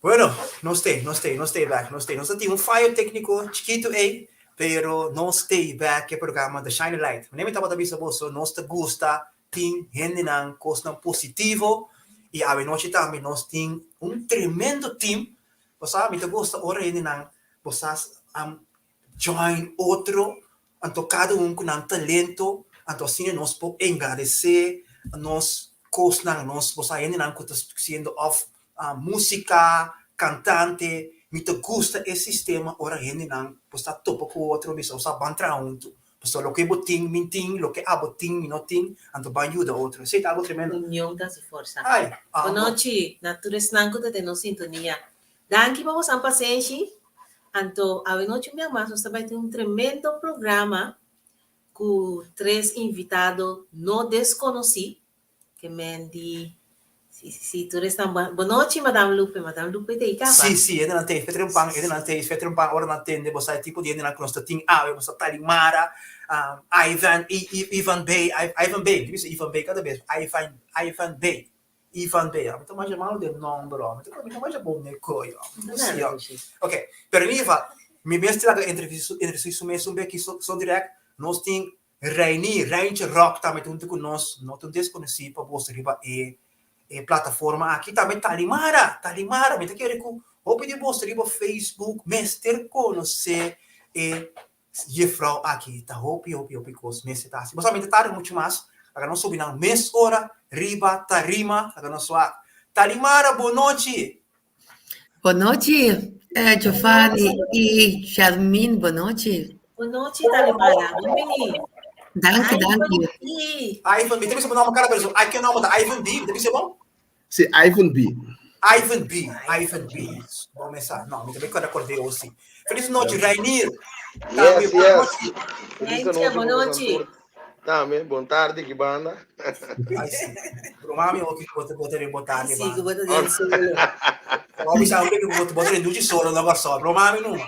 Bueno, nos t'ei, nos t'ei, nos t'ei bek, nos t'ei. Nos ta tin un fayo tékniko chikitu ei, pero nos t'ei bek e programa The Shining Light. Manera mi tabata bisa boso, nos ta gusta tin hendenan kosnan positivo i awenochi tambe nos tin un tremendo team. Bo sa, mi ta gusta ora hendenan bo sa join otro, anto kada un ku nan talento, anto asina nos por engradesé nos kosnan, nos bo sa hendenan ku ta siendo òf músika, kantante, mi ta gusta e sistema ora hendenan por sa topa ku otro bisa bo sa ban traha huntu, pasobra loke bo tin mi tin, loke abo tin mi no tin, anto ban yuda otro, esei ta algo tremendo. Union ta hasi forsa. Ai, Bon nochi na tur esnan ku ta den nos sintonia. Danki pa bosan pasenshi. Anto awenochi un bia mas nos ta bai tin un tremendo programa ku tres invitado no deskonosí, ke men di si si si tur esnan bon nochi Madam Lupe, Madam Lupe ta ei kaba? Si si hendenan ta ei feter un pan, hendenan ta ei feter un pan ora nan tende bo sa e tipo di hendenan ku nos ta tin awe, bo sa Talimara, Ivan, Ivan Bay, Ivan Bay, mi ta bisa Ivan Bay kada bes, Ivan, Ivan Bay. Ivan Bea, mi ta masha malu den nomber oh, mi ta mi ta masha bon den koyo oh. Si oh. Ok, pero in ieder geval, mi mes laga entrevista entrevista su mes un beki so so direct, nos tin Reinier, Reintje Rock tambe ta huntu ku nos, no ta un deskonosí pa boso riba e e plataforma aki, tambe Talimara, Talimara, mi ta kere ku hopi di boso riba Facebook mester konosé e Juffrouw aki ta hopi hopi hopi kos mester ta hasi. Bo sa mi ta tarda muchu mas, laga nos subi nan mes ora riba tarima, laga nos wak. Tarimara bo nochi! Bo nochi Giovanni i Charmin bo nochi. Bo nochi Tarimara, bon bini. Danki danki. Ivan, mi ta bisa bo nomber kada bes, ai ke nomber ta Ivan B, mi ta bisa bon? Si, Ivan B. Ivan B. Ivan B. Bon mesa. No, mi también kòrda kòrd'é osi. Felis nochi, Reinier. Tambe, Yes, yes. nochi. Felis Reintje, anochi, bon nochi. Tambe, bon tardi ki banda. Ai, si. Broma mi oki ku bo ta den bo tardi Ai, si, ku banda. bo ta den solo. Bo bisa un ku bo ta den duchi solo na Kòrsou. Broma mi numa.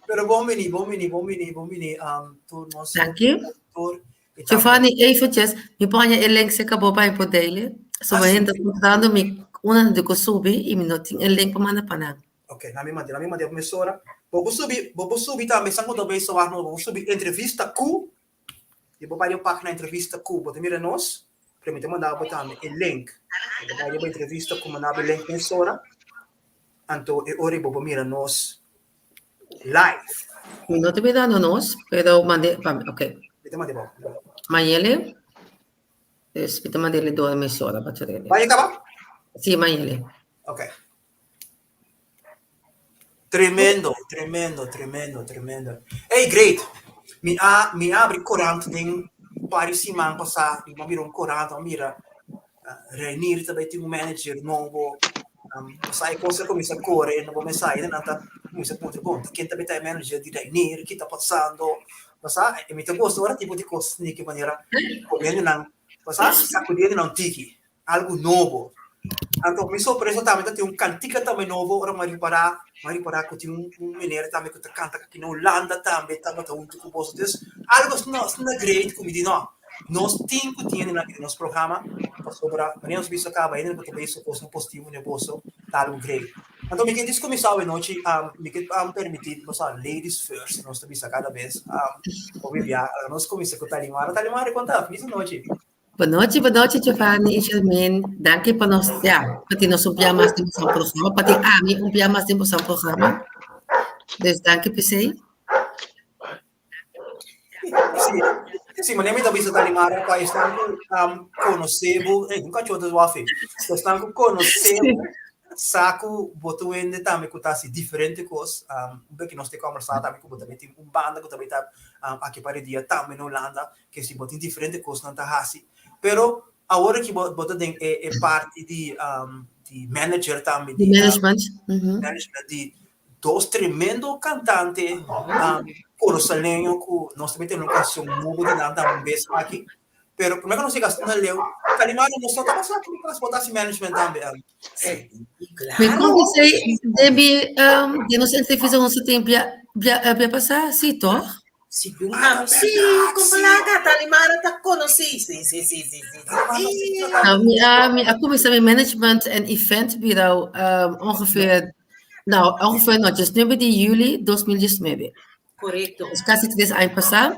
Pero bon bini, bon bini, bon bini, bon bini. Um, tur nos. Danki. Tur. Giovanni, eventjes, mi por haña e link serka bo pa mi por dele. So Ah, sí. hende ta puntrando mi una di ku subi i mi no tin e link pa manda pa nan. Ok, na mi manda, na mi manda mesora. Bo por subi, bo por subi tambe, san ku ta bay sawak no, bo por subi entrevista ku, i bo bai den pagina entrevista ku, bo ta mira nos, pero mi ta manda bo tambe e link. Bo ta bai riba entrevista ku, manda bo e link mesora, anto e ora ei bo por mira nos Live. Mi no ta mirando nos, pero mande pa mi, ok. Mi ta mande bo. Mayele. Dus mi ta mandele door mesora pa chorele. Vaya kaba? Sí, Mayele. Ok. Tremendo, tremendo, tremendo, tremendo. Hey, great. Mi a, mi a abri korant den par di siman pasá i mi a mira un korant, mi a mira Reinier ta bai tin un manager nobo, pasá e kos a kuminsá kore na bo mesa i nan ta kuminsá puntra bon ta ken ta bai ta e manager di Reinier, ki ta pasando? Pasá e mi ta gosta ora tipo di kos di ki manera poniendo nan pasá sakudiendo nan tiki algu nobo. Anto mi sorpresa tambe ta tin un kantika tambe nobo ora mi a ripará mi a ripará ku tin un meneer tambe ku ta kanta aki na Hulanda tambe tabata huntu ku boso. Dus algu asina asina great ku mi di no. Nos tin ku tin hende den nos programa pasobra manera nos bisa kaba hende ku ta bay su kosnan positivo den boso ta algu great. Anto mi ke dis kuminsá awe nochi mi ke permití nos a ladies first nos ta bisa kada bes hopi bia nos kuminsá ku Talimara. Talimara kon ta? Felis anochi. Bon nochi, bon nochi Giovanni i Charmaine. Danki pa nos, ya, pa tin nos un bia mas den boso programa, pa tin ami un bia mas den boso programa. Dus danki p'esei. Sí, sí, manera mi ta bisa Talimara pa esnan ku um, konosé bo, eh, un kachó ta wafi. Esnan ku konosé bo, sa ku bo ta wende tambe ku ta hasi diferente kos. Um, un beki nos te kòmbersá tambe ku bo tambe tin un banda ku tambe ta um, aki pa di dia tambe na Hulanda, ke si bo tin diferente kosnan ta hasi. Pero awor aki bo, bo ta den e, e parti di, um, di manager tambe, Di di um, management. Mhm. management di Dos tremendo cantante Corozaleño cu nos tambe tene un cancion nobo di nan tambe un bes aki. Pero prome cu nos yega asina leu, Calimano nos no tabata sa cu nos por ta haci management tambe. Mi kon bisei den mi den nos entrevista nos a tin bia bia bia pasa, si toch? Segun Ah, ami, sí, berdad, con sí. placa, Talimara ta conocí. Sí, sí, sí, sí, sí, sí. Nou, mi a, mi a kuminsá mi management en event bureau ongeveer, nou, ongeveer no, 19 di juli 2019. Correcto. Dus kasi 3 aña pasá.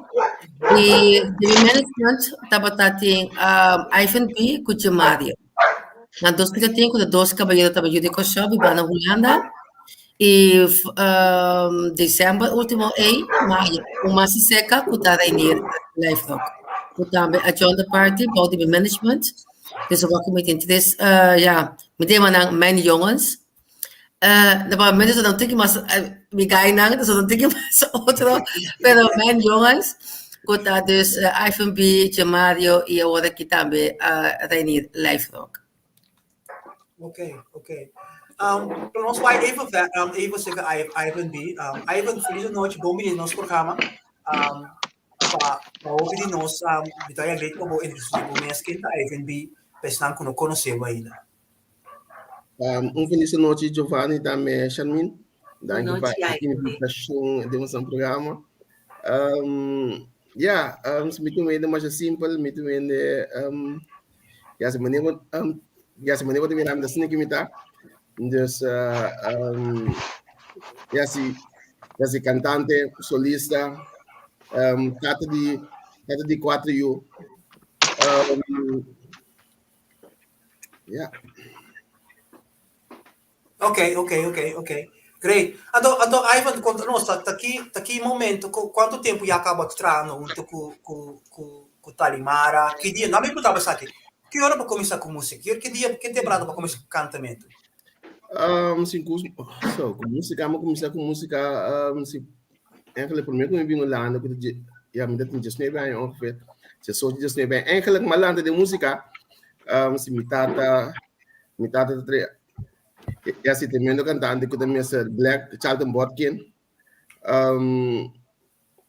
I den mi management tabata tin Ivan B. ku Jemario. Na 2010 ku ta dos kabayero tabata yu di Kòrsou biba na Hulanda. I december ultimo ei, mayo, un mas seka ku ta Reinier Lijfrock. Ku tambe a join the party bou di mi management. Dus awor ku mi tin tres, ya, mi ta yama nan mijn jongens. Na papiamento ta un tiki mas, mi gainan ta un tiki mas otro, pero mijn jongens ku ta dus Ivan B, Jemario i awor aki tambe Reinier Lijfrock. Ok, ok. Pero nos bai even ver, even zeggen Ivan B. Ivan, feliz noche, bon bini nos programa. Pa hopi di nos, mi ta great pa bo introduci bo mes ken ta Ivan B, pa esnan ku no konosé bo ainda. Un feliz nochi, Giovanni, tambe Sharmin. Danki pa Nochi, e invitacion den nos programa. Ja, mi ta wende masha simpel, mi ta wende, ja, si manier wat, ja, si manier wat mi naam dat snik mi ta. Dus, ja, si, ja, si cantante, solista, tata di cuatro yu. Ja. Ok. Great. Anto Ivan, konta nos, ta ki momento, kuantu tempu ya kaba trahando huntu ku Talimara? Ki dia, no mi preguntaba esaki, ki ora bo kuminsá ku músika? Ki dia, ki temporada bo kuminsá ku kantamentu? Si, so, ku músika, mi kuminsá ku músika, si, eigenlijk promé ku mi bin Hulanda, ku ja, mi tin 19 aña ongeveer, 18, 19 aña. Eigenlijk m'a lanta den músika, si mi tata ja, si tremendo cantante ku tambe Mr. Black, Charlton Botkin.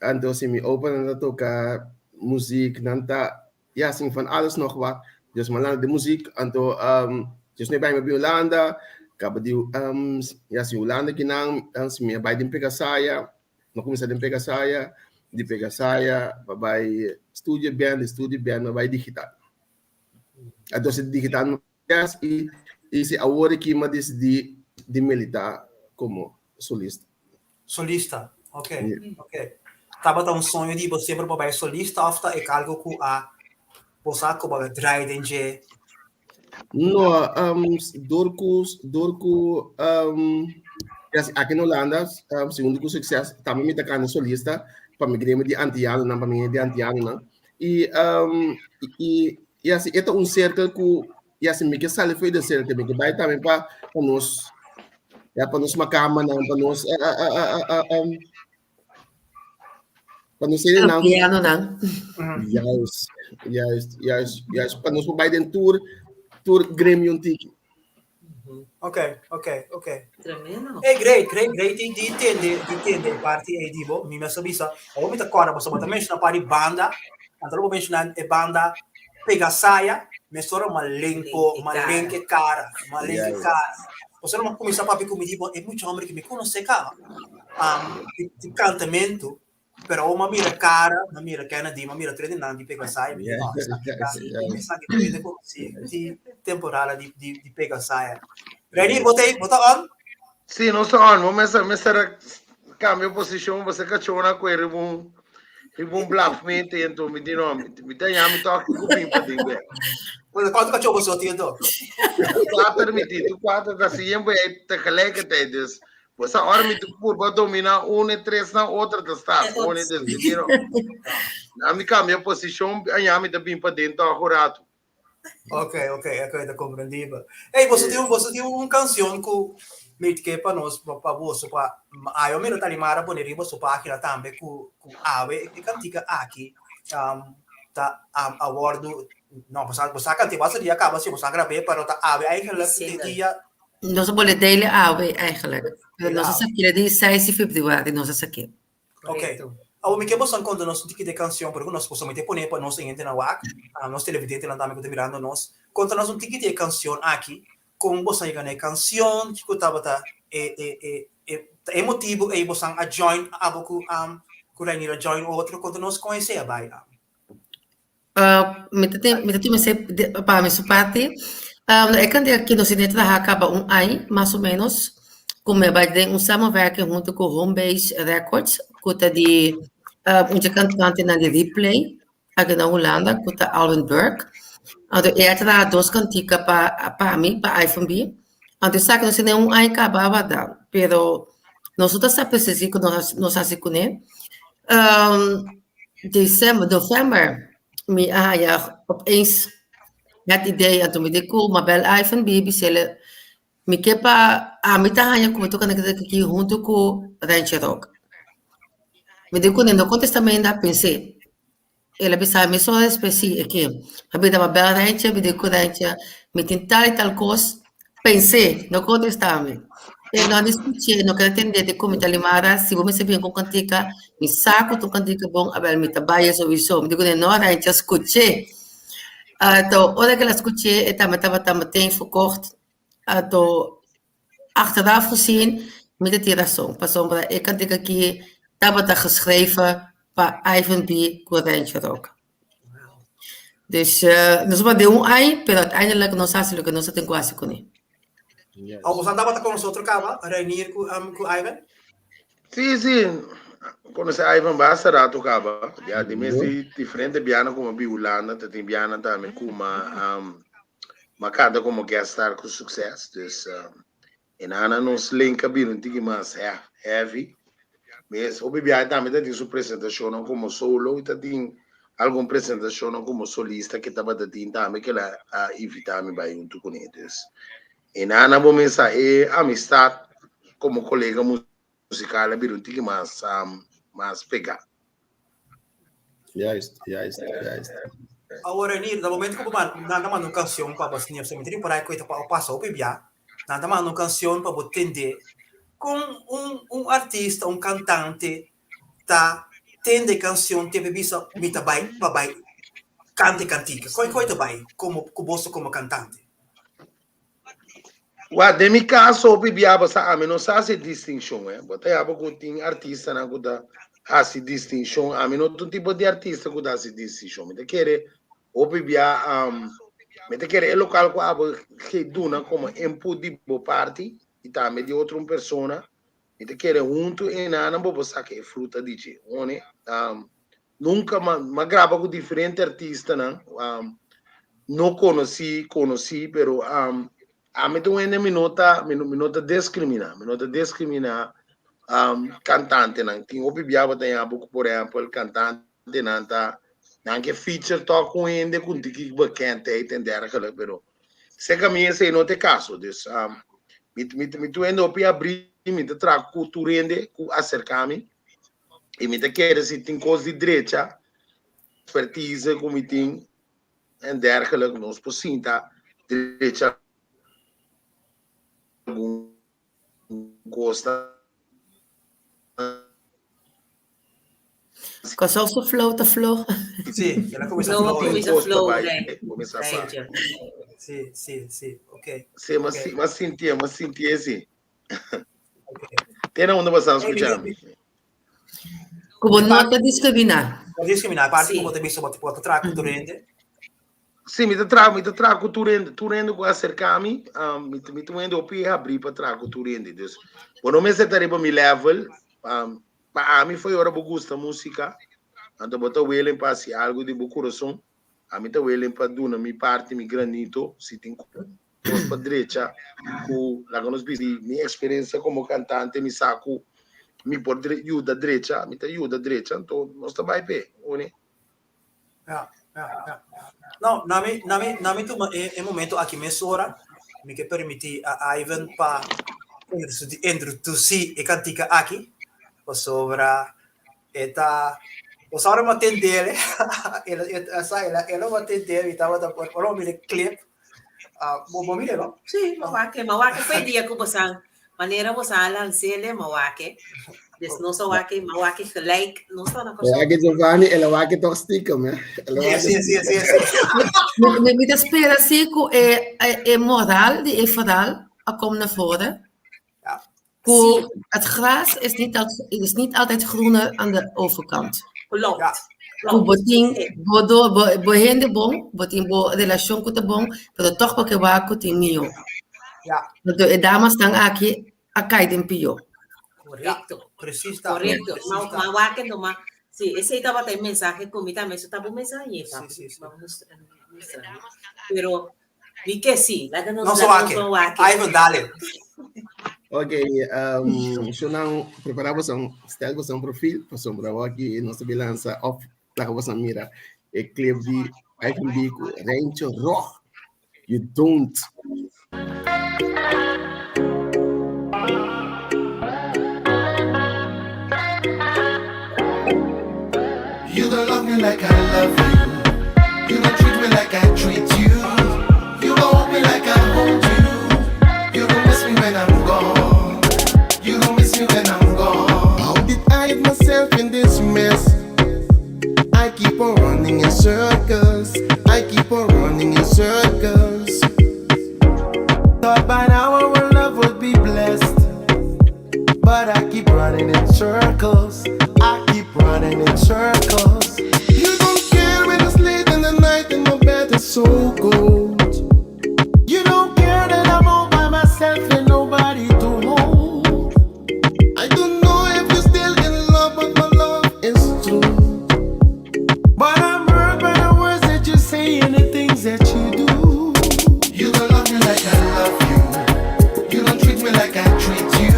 Anto si mi opa nan ta toka muziek, nan ta, ja, sing van alles nog wat. Dus m'a lanta den muziek, anto dus nu bai mi Hulanda, kaba di, ja, si Hulanda kinan, si mi bai den Pegasaya, mi kuminsá den Pegasaya, di Pegasaya, bai studio band, di studio band, bai digital. Anto si digital yes, i si awor aki m'a disidí di militá komo solista. Solista, ok, Yeah. ok. Tabata un soño di bo semper pa bai solista òf ta e algu ku a bo sa ku bo a draai den dje? No, door ku yes, aki na Hulanda, segun ku sukses, tambe mi ta kanta solista pa mi gremio di antianonan, pa mi di antianonan. I yes, e ta un sirkel ku yes, mi ke sali for di sirkel, mi ke bai tambe pa nos, ja, pa nos makamanan, pa nos Pero piano nan. Juist, juist. Pa nos bai den tur gremio un tiki. Ok. Tremendo. Hey, great, great, great. Di tende parti ei di bo. Mi mes bisa. Awor mi ta kòrda bo ta menshoná pa di banda. Anto bo menshoná e banda Pegasaya, mesora m'a link bo, m'a link e kara, m'a link e kara. Bo no kuminsá papia ku mi di bo, e mucha hòmber ku mi konosé kaba. Di kantamentu, pero m'a mira kara, m'a mira Kennedy, m'a mira tres di nan di Pegasaya, mi di, no, esaki ta hende konosí di temporada di Pegasaya. Ready, bo ta on? Sí, nos ta on. Bo mester kambia posishon, bo kachó a kue riba un blafmente, anto mi di no, mi ta ya mi toque ku pimpa di be. Bueno, kuantu kachó bo tin anto? Kuater mi tin, tur kuater ta siempre tegelijkertijd, dus bo ora mi purba dominá un i tres na otro ta sta, un dus mi di no. Na mi kambia posishon, ya mi ta bin paden toch un ratu. Ok, ta komprendibel. Hey, bo tin un kanshon ku mi ke pa nos, pa bo, pa ayo mi ta limara pone riba su página tambe ku awe e kantika aki ta a wòrdu, no, bo sa kantika basta dia kaba si bo sa grab'é, pero ta awe eigenlijk di Single. Dia Nos a delen awe eigenlijk. Pero nos Awe. a dia 6 di febrüari, nos a sak'é. Ok. Correcto. Awor mi ke bo konta nos un tiki di kanshon, pasobra nos por pone pa nos hende na wak, nos televidentenan tambe ku ta mirando nos. Konta nos un tiki di kanshon aki, kon bo a yega na e kanshon, kiko tabata e motibu ei bo a join abo ku. ku Reinier a join otro konta nos kon esei a bai. Mi ta tin mi ta tin mester pa mi su parti. E kantidat ki nos tin traha kaba un aña mas o menos ku mi a bai den un samenwerking huntu ku Home Base Records ku ta di un dje kantantenan di Replay aki na Hulanda ku ta Alwin Burke. Anto e a traha dos kantika pa pa mi pa Ivan B. Anto esaki nos tene un aña kaba a warda pero nos no ta sa presis kiko nos hasi kuné. December, november mi a haya opeens het idee anto mi di ku Mabel Ivan B bisele mi ke pa ami ta haya ku mi toka na aki huntu ku Rancho Rock. Mi di kuné no kontesta mi ainda pens'é. El a bisa mi so despues si e ke. Mi a bira Mabel Rancho mi di ku Rancho mi tin tal i tal kos Pensé, no contestá mi. E no a discuché, no keda tendé di cu mi ta limara, si bo mester bin cu un cantica, mi sa cu ta un cantica bon, abel mi ta baya sowiso. Mi di cu no, Reincha, scuché. Anto, ora cu el a scuché, e tambe tabata meteen verkocht. Anto, achteraf gezien, mi ta tin razon, pasobra e cantica aki tabata geschreven pa Ivan B. cu Reincha Rock. Dus nos a den un ai, pero uiteindelijk nos hasi loke nos a tin ku hasi kuné. Yes. Oh, boso tabata con nosotros caba, Reinier cu, um, cu Ivan? Sí, sí. Conoce Ivan basta rato caba. Ja, di mes di diferente biana como bi Hulanda, te tin biana tambe kuma um, ma canta como guest star cu succes. Dus um, E nana nos link a bira un tiki mas heavy. Mes hopi biaha tambe ta tin su presentacionnan como solo y ta tin algun presentacionnan como solista ke tabata tin tambe ke la a invita mi bai hunto kuné. Dus e nana bo mesa e amistad como colega musical a bira un tiki mas mas pega. Juist, juist, juist. Awor Renier, na momento ku bo nan ta manda un kanshon pa bo sneeuw, mi ta ripará ku e ta pasa hopi bia, nan ta manda un kanshon pa bo tende kon un un artista, un kantante ta tende e kanshon te pa e bisa mi ta bai pa bai kanta e kantika. Kon kon e ta bai komo ku boso komo kantante? Wa, den mi kaso hopi bia basa ami no sa hasi distinshon eh. Bo ta yaba ku tin artistanan ku ta hasi distinshon. Ami no ta un tipo di artista ku ta hasi distinshon. Mi ta kere hopi bia mi ta kere e lokal ku abo ke duna komo input di bo parti i tambe di otro un persona. Mi ta kere huntu enanan bo por saka e fruta di dje. Hone, Nunca ma ma graba cu diferente artistanan um, no conocí, conocí, pero um, ami ta un hende mi no ta mi no mi no ta discrimina, mi no ta discrimina um, cantantenan. Tin hopi bia bo ta yama ku por ehempel cantantenan ta nan ke feature tok ku un hende ku un tiki bekendheid en dergelijke, pero seca mi esei no ta e caso. Dus um, mi mi mi ta un hende hopi abrí, mi ta traha ku tur hende ku acerca mi. I mi ta kere si tin kos di drecha, expertise ku mi tin en dergelijk, nos por sinta drecha algun kos ta. Kòrsou su flow ta flow. Sí, el a kuminsá Flow flow. a kuminsá Kos ta flow, bai, Rei. kuminsá pa. Ranger. Sí, sí, sí, ok. Sí, m'a Ok. si, m'a sintié, m'a sintié sí. Ok. Te na unda bo sa Hey, skucha mi? Ku bo no ta diskriminá. No diskriminá. Aparte Sí. ku bo ta bisa bo ta bo ta traha ku tur hende. Sí, mi ta traha, mi ta traha ku tur hende. Tur hende ku aserká mi, um, mi, mi ta un hende hopi habrí pa traha ku tur hende. Dus, bo no mester ta riba mi level. Um, pa ami foi ora bo gusta músika, anto bo ta willing pa hasi algu di bo kurason. Ami ta willing pa duna mi parti, mi granito, si tin kos pa drecha ku laga nos bisa di mi eksperensia komo kantante mi sa ku mi por yuda drecha, mi ta yuda drecha, anto nos ta bai p'e, uni. Ja, ja, ja. No, na mi, na mi, na mi tuma e, e momento aki mesora, mi ke permití a Ivan pa introducí e kantika aki, pasobra e ta, nos ahora mo tendele, el, el, el, el, el mo tendele, mi tabata, ora mo mira e clip, Ah, bo, bo mira, no? Sí, mawake, mawake foi dia ku bosan, manera bosan a lansele, mawake. Dus nos a wake, mawake gelijk, nos ta na Ja, Kòrsou. Giovanni, el a wak toch stiekem, hè? El a wak Sí, sí, sí, sí. Mi, mi, mi ta spera sí ku e, e, e moral di e verhaal a kom naar voren. Ja. Ku het gras is niet, is niet altijd groener aan de overkant. Klopt. Ja. Ku bo tin bo do bo, bo hende bon, bo tin bo relashon ku ta bon, pero tòg bo ke wak ku tin mihó. Ja. Anto e damasnan aki a kai den pió. Correcto. Ja, precies dat. Correcto. Precies Ma, dat. ma wak en ma. Sí, esei tabata e mensahe ku mi tambe. Eso ta bo mensahe, Sí, sí, sí. Ma mustra, mustra. Pero Mi ke si, laga nos Nos laga nos wak. ban wak. Ivan, dale. Ok, um, shonan prepara bosan, stel bosan profiel, pasobra awor aki nos ta lansa of laga bosan mira e clip di Ivan B ku Rancho Rock. You don't. You don't love me like I love you. You don't treat me like I treat you. You don't hold me like I hold you. You don't miss me when I'm gone. You don't miss me when I'm gone. How did I get myself in this mess? I keep on running in circles. I keep on running in circles. Thought by now our love would be blessed. But I keep running in circles. I keep running in circles. You don't care when it's late in the night and my bed is so cold. You don't care that I'm all by myself and nobody to hold. I don't know if you're still in love, but my love is true. But I'm hurt by the words that you say and the things that you do. You don't love me like I love you. You don't treat me like I treat you.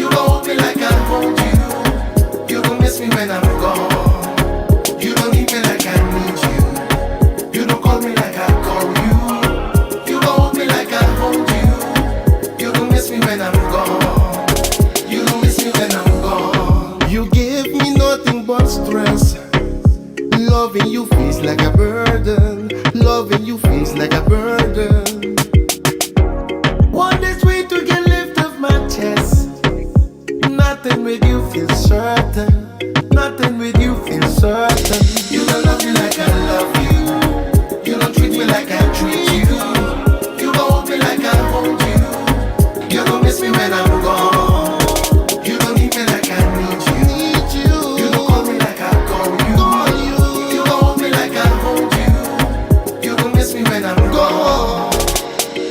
You don't hold me like I hold you. You don't miss me when I'm gone. You don't need me like I need you. You don't call me like I call you. You don't hold me like I hold you. You don't miss me when I'm gone. You don't miss me when I'm gone. You give me nothing but stress. Loving you feels like a burden. Loving you feels like a burden. Want this weight to get lift off my chest. Nothing with you feels certain. Nothing with you feels certain. You don't love me like I love you. You don't treat me like I treat you. You don't hold me like I hold you. You don't miss me when I'm gone. You don't need me like I need you. Need you. You don't call me like I call you. Call you. You don't hold me like I hold you. You don't miss me when I'm gone.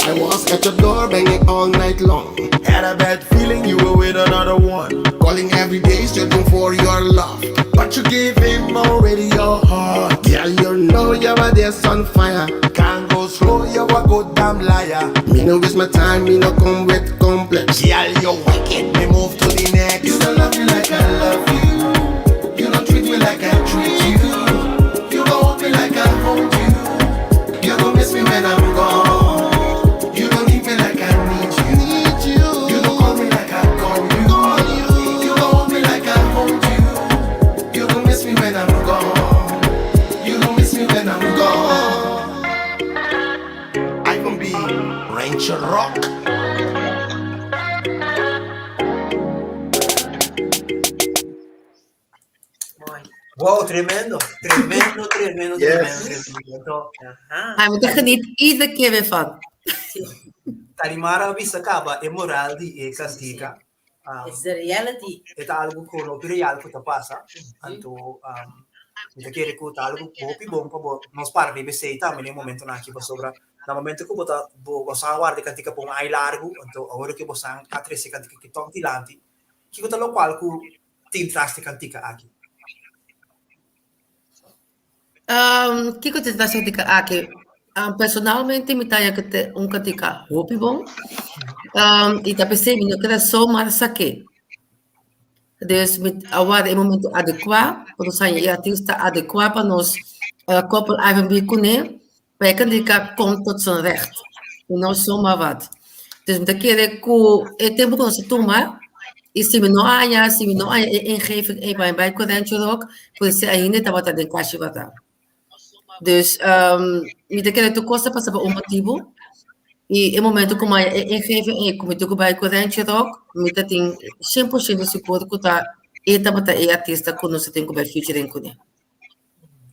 I was at your door banging all night long. Had a bad feeling you were with another one. Calling every day, searching for your love. But you gave him already your heart. Girl, you know your body's on fire. Can't go slow, you a good damn liar. Me no waste my time, me no come with complex. Girl, you wicked, me move to the next. You don't love me like I love you. You don't treat me like I treat you. You don't hold me like I hold you. You don't miss me when I'm gone. You don't need me like I need you. Need you. You don't call me like I call you. Call you. You don't hold me like I hold you. You don't miss me when I'm gone. You don't miss me when I'm gone. Ivan B, Rancher Rock. Mooi. Wow, tremendo. Tremendo, tremendo, Yes. tremendo, tremendo. Aha. Ai, mi ta geniet iedere keer weer van. Tarimara bisa kaba e moral di e kantika. Um, It's the reality. e ta algo ku no real ku ta pasa. Anto um, mi ta kere ku ta algo hopi bon pa bo nos para riba esei tambe den momentonan aki pasobra na momento ku bo ta bo bo sa warda e kantika pa un ai largu anto awor ke bo sa a trese e kantika aki tòg dilanti kiko ta lokual ku tin tras di e kantika aki? Um, kiko tin tras di e kantika aki? Um, personalmente mi ta haña ku ta un kantika hopi bon. Um, i ta p'esei mi no keda zomaar sak'é. Dus mi a warda e momento adekuá, pa nos haña e artista adekuá pa nos uh, koppel Ivan B kuné, pa e kantika kom tot zijn recht. I no zomaar wat. Dus mi ta kere ku e tempu ku nos a tuma, i si mi no haña, si mi no haña e ingeving ei pa mi bai ku Rancho Rock, puede ser ainda e tabata den kashi bata. Dus um, mi ta kere tur kos ta pasa pa un motibu. I e momento ku mi haña e ingeving ei ku mi tin ku bai ku Rancho Rock, mi ta tin 100% sigur ku ta e tabata e artista ku nos ta tin ku bai featuring kuné.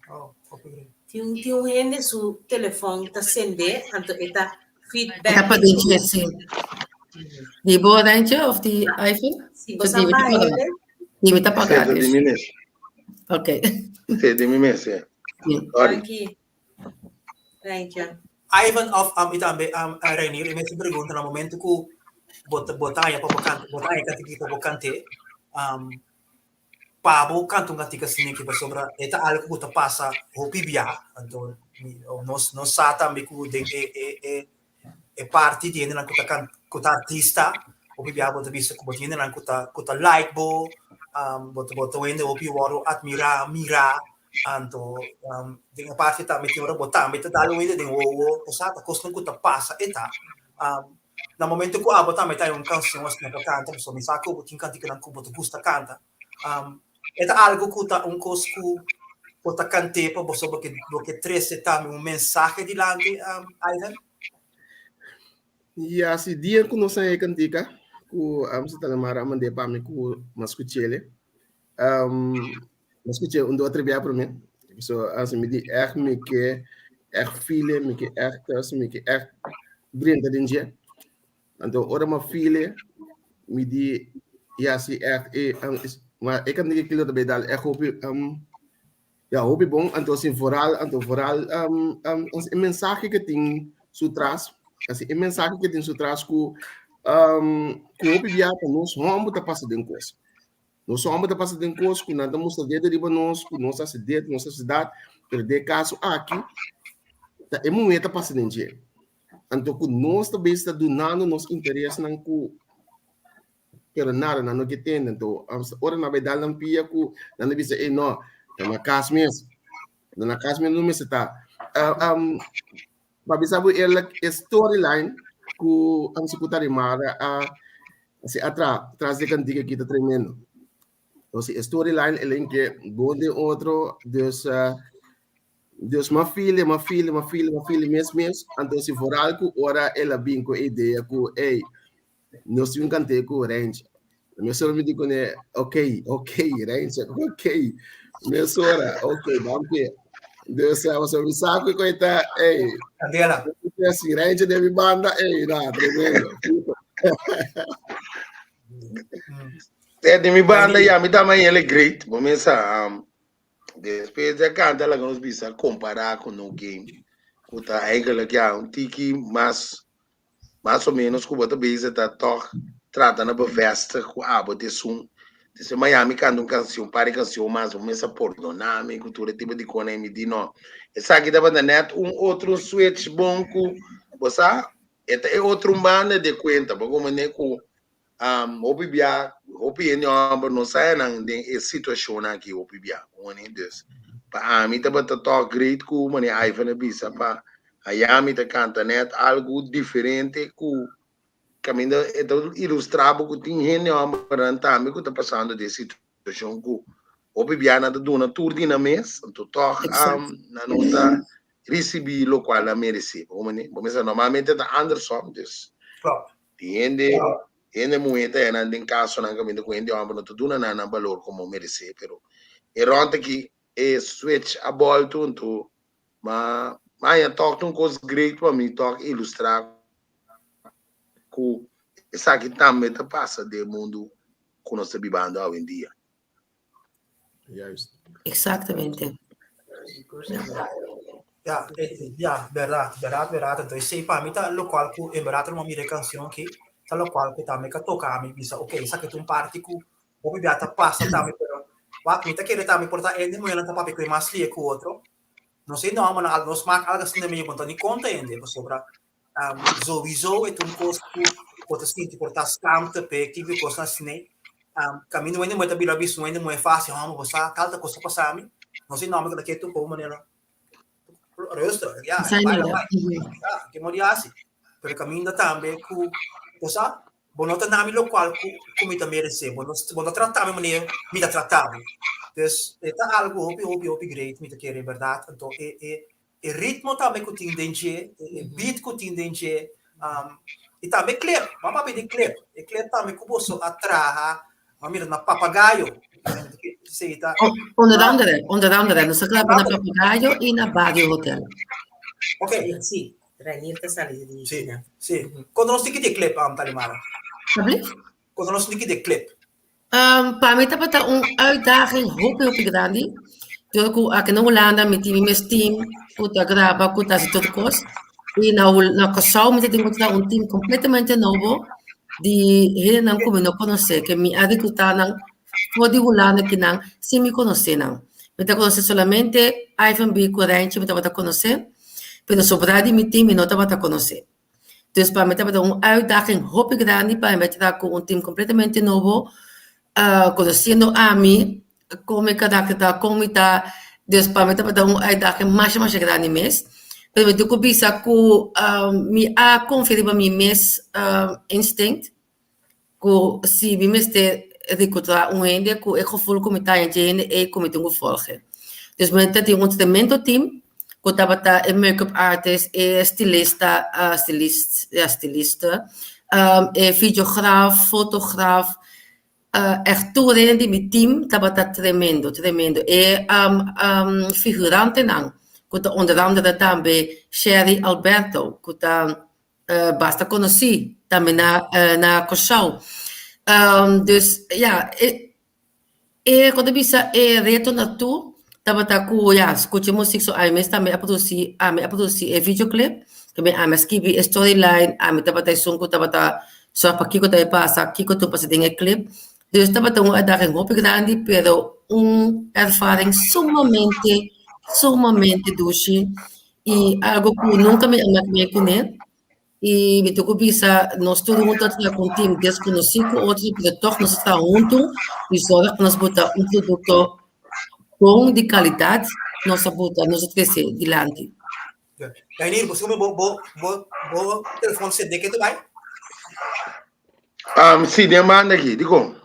Oh, hopi great. Tin tin un hende su telefon ta sende, anto e ta E feedback ta pa den dje, sí. Di bo Rentje of di Ivan? Si bo sa paga hende. Di mi ta paga. Sí, di mi mes. Ok. Sí, di mi mes, ja. Sorry. Danki. Rentje. Ivan of um, y tambe um, Reinier, e mesmo pregunta na momento ku bo ta bo ta haya pa bo kanta, bo ta haya kantika pa bo kant'é, um, pa bo kanta un kantika asina aki pasobra e ta algo ku ta pasa hopi bia, anto nos nos sa tambe ku den e e e e parti di hendenan ku ta kan ku ta artista hopi bia bo ta bisa ku bo tin hendenan ku ta ku ta like bo, bo ta bo ta un hende hopi wòrdu atmirá, mirá, anto den e parti tambe tin ora bo tambe ta dal un hende den wowo, bo sa ta kosnan ku ta pasa e ta. Na momento ku abo tambe ta un kanshon asina pa kanta, pasobra mi sa ku bo tin kantikanan ku bo ta gusta kanta, e ta algu ku ta un kos ku bo ta kant'é pa boso bo ke bo ke trese tambe un mensahe dilanti, Ivan? Ya, si dia ku nos haña e kantika ku Santa Lamar a mand'é pa mi ku mi a skuch'é, mi a skuch'é un dos tres bia promé. So, asina mi di ègt mi ke ègt feel e, mi ke ègt tas, mi ke ègt drenta den dje. Anto ora mi a feel e, mi di ya si ègt e ma e kantika ki lo ta bay dal ègt hopi ya hopi bon. Anto sin vooral anto vooral e mensahe ke tin su tras, asi e mensahe ke tin su tras ku ku hopi bia ta nos hòmber ta pasa den kos. Nos hòmber ta pasa den kos ku nan ta mustra dedo riba nos, ku nos hasi dit, nos hasi dat, pero den e kaso aki ta e muhé ta pasa den dje. Anto ku nos ta bes ta dunando nos interesnan ku pero nada nan no ke tende. Anto ora nan bai dal nan pia ku nan ta bisa ey no, ta na kas mes, ta na kas mes no mester ta. Pa bisa bo eerlijk, e storyline ku Ansi ku Tarimara a hasi atra tras di e kantika aki ta tremendo. Entonces e storyline e linke bon den otro, dus dus m'a feel e, m'a feel e, m'a feel e, m'a feel e mes mes. Anto si vooral ku ora el a bin ku e idea ku ey nos tin un kant'é ku Rentje. Mesora mi di kuné, ok, ok, Rentje, ok. Mesora, ok, danki. Dus pasobra mi sa ku e ta, ey. Candela. Si Rentje den mi banda, ey, na, tremendo. Eh, di mi banda, ya, mi ta mañana great. Bo mesa, um, despues de canta, laga nos bisa compara cu No Game. Cu ta eigenlijk, ja, un tiki mas Mas o menos ku bo ta bezig ta tòg trata na bevestig ku abo ta esun. Despues Miami kanta un kansion, un par di kansion mas, bo mester pordoná mi ku tur e tipo di kos. Mi di no, esaki tabata nèt un otro switch bon ku bo sa e ta e otro un banda di e kuenta. Bo komprendé ku hopi bia, hopi hende hòmber no sa nan den e situashonnan aki hopi bia. Dus pa ami tabata tòg great ku manera Ivan a bisa pa Miami ta kanta nèt algu diferente ku kaminda e ta ilustrá bo ku tin hende hòmbernan tambe ku ta pasando den situashon ku hopi bia nan ta duna tur di nan mes, anto tòg nan no ta risibí lokual nan meresé. Bo mester normalmente ta andersom, dus Di hende, hende muhé ta enan den kasonan kaminda ku hende hòmber no ta duna nan nan balor komo meresé, pero e rònt aki e switch a bòltu anto ma ma haña tòg ta un kos great pa mi tòg ilustrá ku esaki tambe ta pasa den e mundu ku nos ta bibando awendia. Juist. Exactamente. Ja, ja, berdad, berdad, berdad. Anto esei pa mi ta locual cu en berdad lo mira e cancion aki, ta locual cu tambe ka toca ami bisa, ok, esaki ta un parti cu hopi bia ta pasa tambe, pero wak, mi ta kere tambe por ta hende muhernan ta papia cu e mas lie cu otro. No sé no, maar nos maak algo asina medio bon ta ni conta hende, pasobra Souiso e ta un kos ku bo ta sinti por ta skamte p'e tipo di kosnan asina. Kaminda un hende muhé ta bira bisa un hende muhé fásil, hòmber bo sa tal ta kos ta pasa mi. No si nòmber ku ta ketu pa un manera rustig, ya, e bai la bai. Ya, ke mor di hasi. Pero kaminda tambe ku bo sa, bo no ta na mi lokual ku ku mi ta meresé, bo no bo no trata mi manera mi ta trata bo. Dus e ta algu hopi hopi hopi great mi ta kere bèrdat. Anto e e E ritmo tambe ku tin den dje, e beat ku tin den dje, i tambe e clip, bo a papia di clip, e clip tambe ku boso a traha, bo a mira na Papagayo, esei ta. Onder andere, onder andere, nos a graba na Papagayo i na Bario Hotel. Ok. Sí. Reinier ta sali di Sí, sí. Konta nos tiki di e clip, um, Talimara. Alsjeblieft. Konta nos tiki di e clip. Um, pa mi tabata un uitdaging hopi hopi grandi. Door ku aki na Hulanda mi tin mi mes team ku ta graba, ku ta hasi tur kos. I na Hul- na Kòrsou mi ta tin ku traha un team kompletamente nobo di hendenan ku mi no konosé, ke mi a rekrutá nan for di Hulanda kinan sin mi konosé nan. Mi ta konosé solamente Ivan B ku Reinchi mi tabata konosé, pero sobrá di mi team mi no tabata konosé. Dus pa mi tabata un uitdaging hopi grandi pa mi traha ku un team kompletamente nobo, konosiendo ami, kon mi karakter ta, kon mi ta, dus pa mi tabata un uitdaging masha masha grandi mes. Pero mi tin ku bisa ku mi a konfia riba mi mes instinct. Ku si mi mester rekrutá un hende ku e gevoel ku mi ta haña dje hende ei ku mi tin ku volge. Dus mi ta tin un tremendo team ku tabata e make-up artist, e stilista, stilist, ya stilista, e videograaf, fotograaf, ègt tur hende di mi team tabata tremendo, tremendo. E figurantenan ku ta onder andere tambe Sherry Alberto ku ta basta konosí tambe na na Kòrsou. Dus ya, e e kon ta bisa e reto na tur tabata ku ya skucha musik so ami mes tambe a produsí ami a produsí e videoclip tambe ami a skibi e storyline ami tabata esun ku tabata sòrg pa kiko ta e pasa kiko ta pasa den e clip. Dus tabata un uitdaging hopi grandi pero un ervaring sumamente sumamente dushi I algo ku nunka mi a mak mee kuné. I mi tin ku bisa nos tur huntu a traha ku un tim deskonosí ku otro, pero tòg nos a traha huntu i zòrg pa nos buta un produkto bon di kalidat nos a buta, nos a trese dilanti. Reinier, bo sigur bo bo bo bo telefòn sende ke ta bai? Um, si, den banda aki, dikon?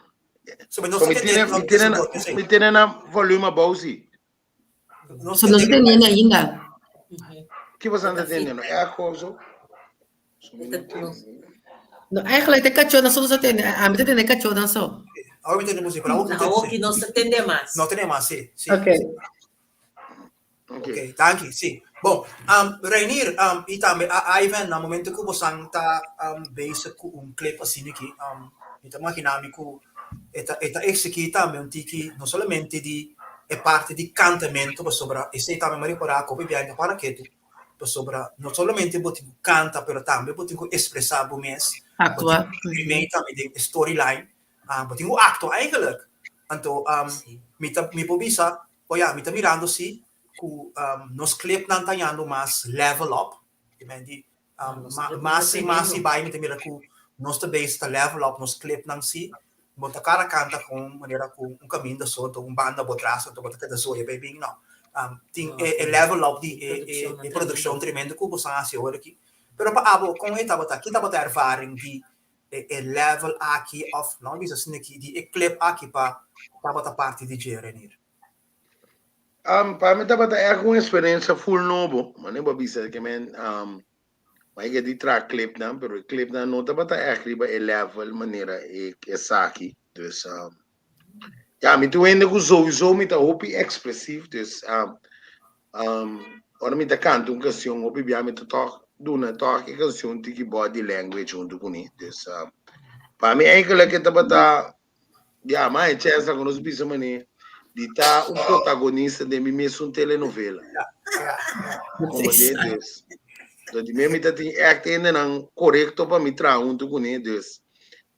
So, mi no So, sa mi tende, tene, no mi tene, tende, mi tene na volume abou si. No so no se tende ainda. Ki boso anda tende no? Echo of zo? No, eigenlijk de kachó so no tende. A mi ta tende kachó dan so. Awor mi tende música, pero awor Awor ki no se tende mas. No tende mas, sí. sí. Okay. Okay. Ok, danki, sí. Bon, um, Reinier, um, i tambe a Ivan, na momento ku bosan ta um, bezig ku un clip asina aki, um, mi ta imaginá mi ku e ta, e ta exigí tambe un tiki, no solamente di e parti di kantamento, pasobra esei tambe mi a repará ku hopi biaha mi ta para ketu, pasobra no solamente bo tin ku kanta, pero tambe bo tin ku ekspresá bo mes, bo Aktua. tin ku mei tambe den e storyline, ah, bo tin ku aktua eigenlijk. Anto, um, mi ta, mi por bisa, o ya, mi ta mirando si ku um, nos clipnan ta yando mas level up, i men di, um, mas i mas i bai mi ta mira ku nos ta bezig ta level up nos clipnan si, bo ta kara kanta ku un manera ku un kaminda so, anto un banda bo tras, anto bo ta keda zoya bai bin, no. Um, tin e, e level up di e, e, e produkshon tremendo ku boso a hasi awor aki. Pero pa abo, kon e tabata? Ki tabata ervaring di e, e level aki of, no bisa asina aki, di e clip aki pa tabata parti di dje, Renier? Um, pa mi tabata echt un experiencia full nobo. Mane bo bisa ke men um, ma ke di tra clip nan, pero e clip nan no tabata echt riba e level manera e esaki. Dus um, ja, mi tu hende ku sowieso mi ta hopi expressief, dus um, um, ora mi ta kanta un canción hopi bia mi ta toch duna toch e canción tiki body language huntu kuné. Dus um, pa mi eigenlijk e tabata Ya, ma e chèns ku nos bisa mané di ta un protagonista den mi mesun telenovela. Como de dus. Dat di mi ta tin echt hendenan korekto pa mi traha huntu kuné. Dus,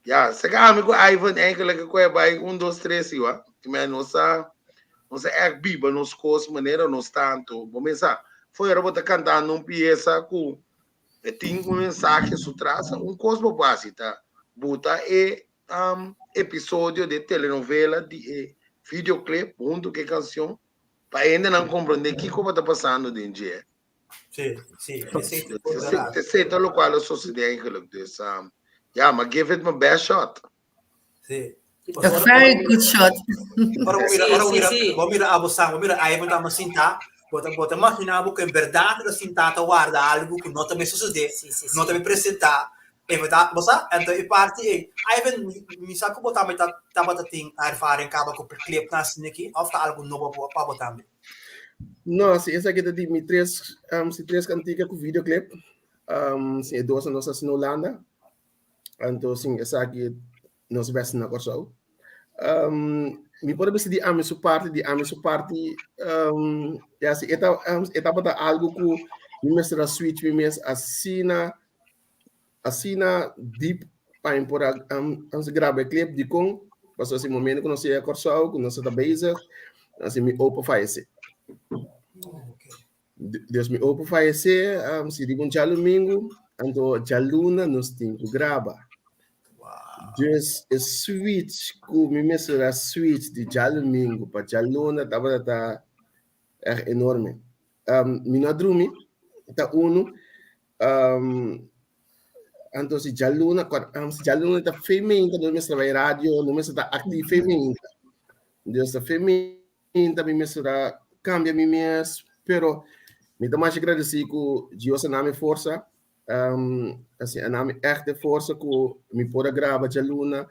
ya, seka ami ku Ivan eigenlijk ku e bai un, dos, tres iwa. Ki men nos a nos a echt biba nos kos manera nos ta anto. Bo mesa, foi ora bo ta kantando un piesa ku e tin un mensahe su tras, un kos bo por hasi ta buta e um, episodio de telenovela di e videoclip hunto ku e canción pa hendenan comprende kiko bo ta pasando den dje. Sí, sí, esei ta por verdad. Esei ta locual a sucede eigenlijk. Dus um, ja, maar give it my best shot. Sí. A very good shot. Ora bo mira, ora bo mira, Sí, sí, sí. bo mira abo sa, bo mira Ivan ta sinta, bo ta bo ta imagina bo ku en berdad ta sinta ta warda algo ku no ta be sucede, Sí, sí, no ta sí. be presenta. E berdad, bo sa? Anto e parti ei, Ivan, mi sa ku bo tambe ta tabata tin ervaring kaba ku clip nan asina aki, of ta algo nobo pa bo tambe? No, si esaki ta di mi tres, um, si tres kantika ku videoclip. Um, sin e dos nos hasi na Hulanda. Anto sin esaki nos best na Kòrsou. Um, mi por bisa di ami su parti, di ami su parti, um, ja, si eta, um, e tabata algo ku mi mester a switch mi mes asina, asina deep pa mi por a um, um, graba e clip dikon, pasobra si momento ku nos yega Kòrsou, ku nos ta bezig, así mi opa fayesé. Dus mi opa fayesé, um, si riba un djalumingu, anto djaluna nos tin ku graba. Dus e switch ku mi mester a switch di djalumingu pa djaluna tabata ta echt enorme. Um, mi no a drumi, ta unu. Um, anto si djaluna, um, si djaluna ta femeinta, nos mester bai radio, nos mester ta actief femeinta. Dus ta femeinta mi mester a cambia mi mes, pero mi ta masha agradeci ku Dios a nami forsa, um, asina, a nami echt e forsa ku mi por a graba djaluna,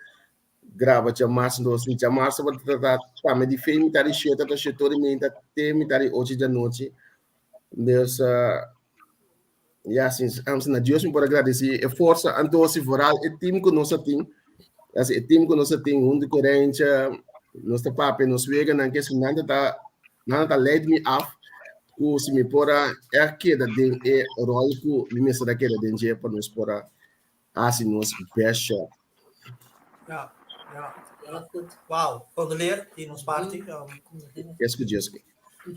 graba djamarsa, entonces mi djamarsa tabata ta tambe di fe mitad di shete ta shete ora y meinta te mitad di ocho di anochi. Dus uh, ja, sinds um, na Dios mi por agradeci e forsa, anto si vooral e team ku nos a tin, así, e team ku nos a tin huntu ku Rentje, nos ta papia, nos weganan ke si nan ta nan ta leid mi af ku si mi por a echt keda den e rol ku mi mester a keda den dje pa nos por a hasi nos best shot. Ja, ja. Ja, goed. Wow, condoleer di nos parti. Um, Esku Jesku.